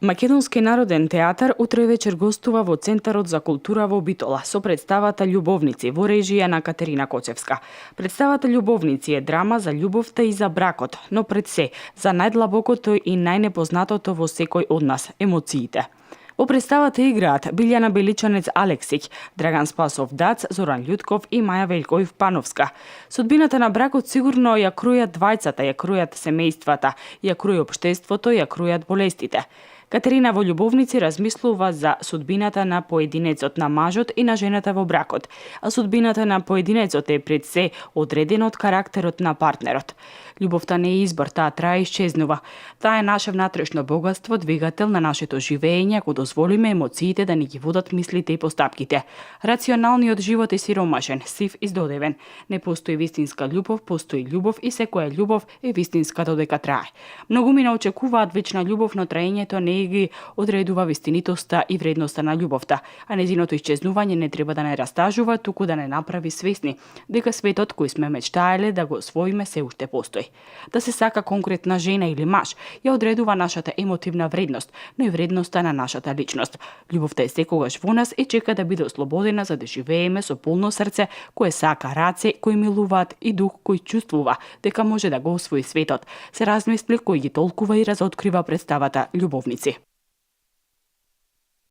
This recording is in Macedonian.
Македонски народен театар утре вечер гостува во Центарот за култура во Битола со представата Љубовници во режија на Катерина Коцевска. Представата Љубовници е драма за љубовта и за бракот, но пред се за најдлабокото и најнепознатото во секој од нас – емоциите. Во представата играат Билјана Беличанец Алексиќ, Драган Спасов Дац, Зоран Љутков и Маја Велјковиќ Пановска. Судбината на бракот сигурно ја крујат двајцата, ја крујат семејствата, ја круи општеството, ја крујат болестите. Катерина во Љубовници размислува за судбината на поединецот, на мажот и на жената во бракот, а судбината на поединецот е пред се одредена од карактерот на партнерот. Љубовта не е избор, таа трае и исчезнува. Таа е наше внатрешно богатство, двигател на нашето живење, ако дозволиме емоциите да ни ги водат мислите и постапките. Рационалниот живот е сиромашен, сив и здодевен. Не постои вистинска љубов, постои љубов и секоја љубов е вистинска додека трае. Многумина очекуваат вечна љубов, но траењето не ги одредува вистинитоста и вредноста на љубовта, а незиното исчезнување не треба да не растажува, туку да не направи свесни дека светот кој сме мечтаеле да го освоиме се уште постои. Да се сака конкретна жена или маж ја одредува нашата емотивна вредност, но и вредноста на нашата личност. Љубовта е секогаш во нас и чека да биде ослободена за да живееме со полно срце кое сака раце кои милуваат и дух кој чувствува дека може да го освои светот. Се размисли кој ги толкува и разоткрива представата Љубовници.